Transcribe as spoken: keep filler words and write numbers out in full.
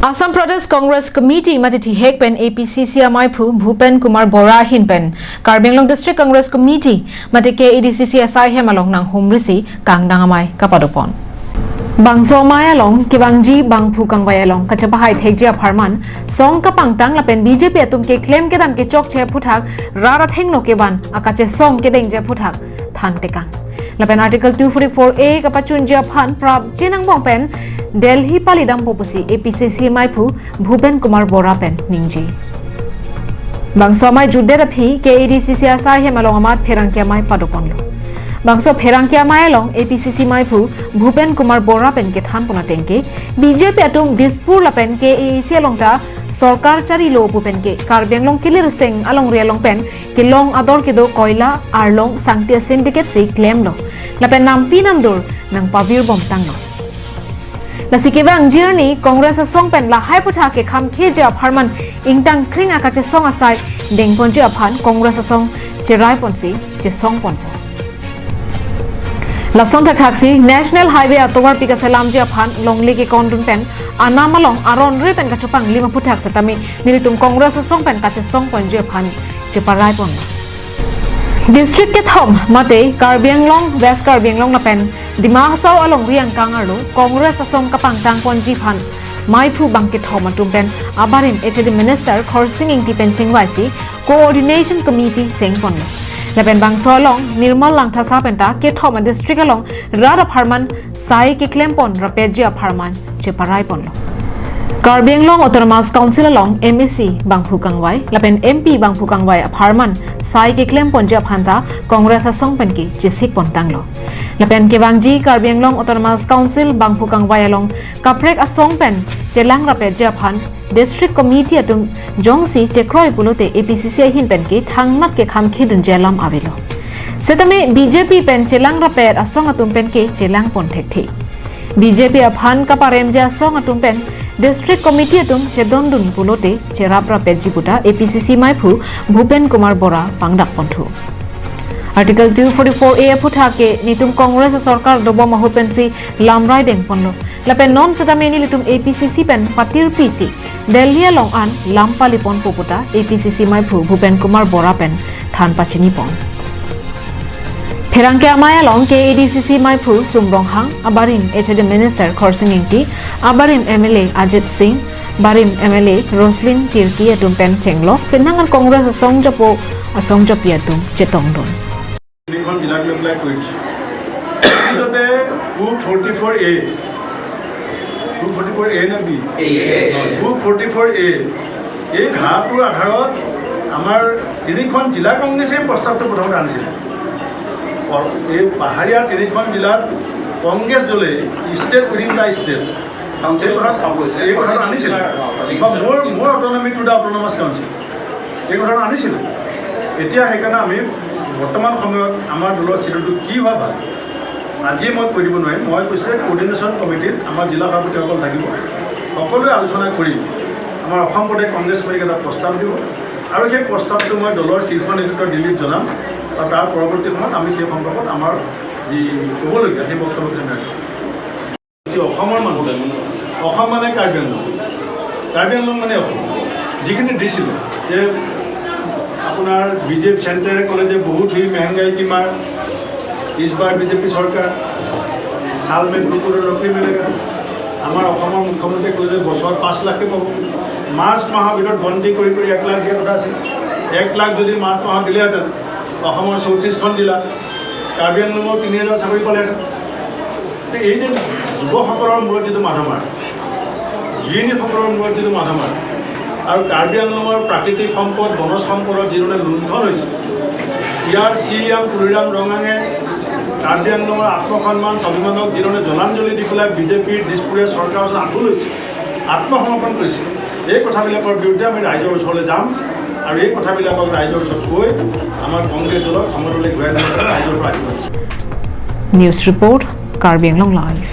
Assam Pradesh Congress Committee mate thihek pen A P C C amaiphu Bhupen Kumar Bora ahin pen Karbi Anglong District Congress Committee mate K A D C C asai hem along nanghumrisi kangdang amei kapadopon. Bangso amei along kevangji bangphu kangvai along kachepahai thekji apharman song kapangtang lapen B J P atum keklem kedam kechokche aphuthak rat athengno kevan akachesong kedengji aphuthak thantekang. Lapen Article two forty-four A kapachunji aphan prapjin angbong pen Delhi palidampo pusi A P C C amaiphu Bhupen Kumar Bora pen ningje. Bangso amei jutdet aphi K A D C C asai hem along amat pherangke amei padoponlo. Bangso pherangke amei along A P C C amaiphu Bhupen Kumar Bora pen kethanpon ateng ke B J P atum Dispur lapen K A A C along ta sorkar charilo pu pen ke Karbi Anglong kilirseng alongri along pen kelong ador kedo koila arlong sangti syndicate si klemlo. Lapen nampi namdur nangpavirbomtanglo. Lasi kevangji arni Congress asong pen lahai aphuthak kekhamkheji apharman ingtangkring akachesong asai dengponji aphan Congress asong cheraiponsi chesongponpo. Lason thakthaksi National Highway atovarpi kaselamji aphan longle kekondun pen anam along aron re pen kachopanglim aphuthak setame nelitum Congress asong pen kachesongponji aphan cheparaiponlo. District kethom mate Karbi Anglong, West Karbi Anglong lapen Dima Hasao alongri angkang arlo Congress asong kapangtangponji aphan maiphu bang kethom atum pen abarim H A D Minister Khorsing Engti pen chingvaisi Coordination Committee sengponlo. Lapen bangso along Nirmal Langthasa penta kethom a-district along rat apharman sai keklempon rapetji apharman cheparaiponlo. Karbi Anglong Autonomous Council along M A C bangphu kangvai lapen M P bangphu kangvai apharman sai keklemponji aphanta Congress asong pen ke chesikpontanglo. Lapen kevangji Karbi Anglong Autonomous Council bangphu kangvai along kaprek asong pen chelang rapetji aphan District Committee atum jongsi chekroi pulote A P C C ahin pen ke thangnat kekhamkhedunji alam avelo. Setame B J P pen chelang rapet asong atum pen ke chelangpon thekthe. B J P aphan kaparemji asong atum pen District Committee atum chedondun pulote cherap rapetji puta A P C C maiphu Bhupen Kumar Bora pangdakponthu. Article two forty-four A aphuthak ke netum Congress sorkar dobom ahut pensi lamrai dengponlo. Lapen non setame nelitum A P C C pen patirpisi Delhi along an lam paliponpo puta A P C C maiphu Bhupen Kumar Bora pen than pachinipon. Pherangke amei along K A D C C maiphu Sum Ronghang, abarim H A D Minister Khorsing Engti, abarim M L A Ajit Singh, barim M L A Roselyn Tirki atum pen chenglok penang an Congress asong japo asong japi atum chetongdun. তিনিখন জিলাক লৈ পেলাই কৰিছোঁ। আচলতে two forty four এ, two forty four এ নে B? Two forty four এ। এই ধাৰাটোৰ আধাৰত আমাৰ তিনিখন জিলা কংগ্ৰেছে প্ৰস্তাৱটো প্ৰথমতে আনিছিলে। প-, এই পাহাৰীয়া তিনিখন জিলাত কংগ্ৰেছ দলে ষ্টেট উইডিন দ্য ষ্টেট, এই কথা, এই কথাটো আনিছিলে। বা মোৰ, মোৰ autonomy to the autonomous council. এই কথাটো আনিছিলোঁ। এতিয়া সেইকাৰণে আমি বৰ্তমান সময়ত আমাৰ দলৰ স্থিতিটো কি হোৱা ভাল, আজিয়ে মই কৈ দিব নোৱাৰিম। মই কৈছোঁ যে কোঅৰ্ডিনেশ্যন কমিটিত আমাৰ জিলা সভাপতিসকল থাকিব, সকলোৱে আলোচনা কৰি আমাৰ অসম প্ৰদেশ কংগ্ৰেছ কমিটিক এটা প্ৰস্তাৱ দিব আৰু সেই প্ৰস্তাৱটো মই দলৰ শীৰ্ষ নেতৃত্ব দিল্লীত জনাম আৰু তাৰ পৰৱৰ্তী সময়ত আমি সেই সম্পৰ্কত আমাৰ যি ক'বলগীয়া সেই বক্তব্যখিনি ৰাখিম। কি অসমৰ মানুহ, অসম মানে কাৰ্বি আংলং, কাৰ্বি আংলং মানে অসম। যিখিনি দিছিলোঁ যে আপোনাৰ বিজেপি চেণ্টাৰে ক'লে যে বহুত হি মেহংগাই কি মাৰ, ইছ বাৰ বিজেপি চৰকাৰ, চাল মে কুকুৰ নকৰি মিলেগা। আমাৰ অসমৰ মুখ্যমন্ত্ৰীয়ে ক'লে যে বছৰত পাঁচ লাখকৈ পাব। মাৰ্চ মাহৰ ভিতৰত গণতি কৰি কৰি এক লাখ দিয়া কথা আছিল। এক লাখ যদি মাৰ্চ মাহত দিলেহেঁতেন, অসমৰ চৌত্ৰিছখন জিলা, কাৰ্বি আংলঙৰ তিনি হাজাৰ চাকৰি পালেহেঁতেন। এই যে যুৱসকলৰ মূৰত যিটো মাধমাৰ, গৃহিণীসকলৰ মূৰত যিটো মাধমাৰ, আৰু কাৰ্বি আংলঙৰ প্ৰাকৃতিক সম্পদ, বনজ সম্পদৰ যিধৰণে লুণ্ঠন হৈছে, ইয়াৰ চি এম তুলিৰাম ৰঙাঙে কাৰ্বি আংলঙৰ আত্মসন্মান, স্বাভিমানক যিধৰণে জলাঞ্জলি দি পেলাই বিজেপিৰ দিছপুৰীয়া চৰকাৰৰ ওচৰত আঁঠু লৈছে, আত্মসমৰ্পণ কৰিছে, এই কথাবিলাকৰ বিৰুদ্ধে আমি ৰাইজৰ ওচৰলৈ যাম আৰু এই কথাবিলাকক ৰাইজৰ ওচৰত কৈ আমাৰ কংগ্ৰেছ দলক ক্ষমতালৈ ঘূৰাই আনিবলৈ ৰাইজৰ পৰা আশীৰ্বাদ বিচাৰিম। News report, Karbi Anglong Live.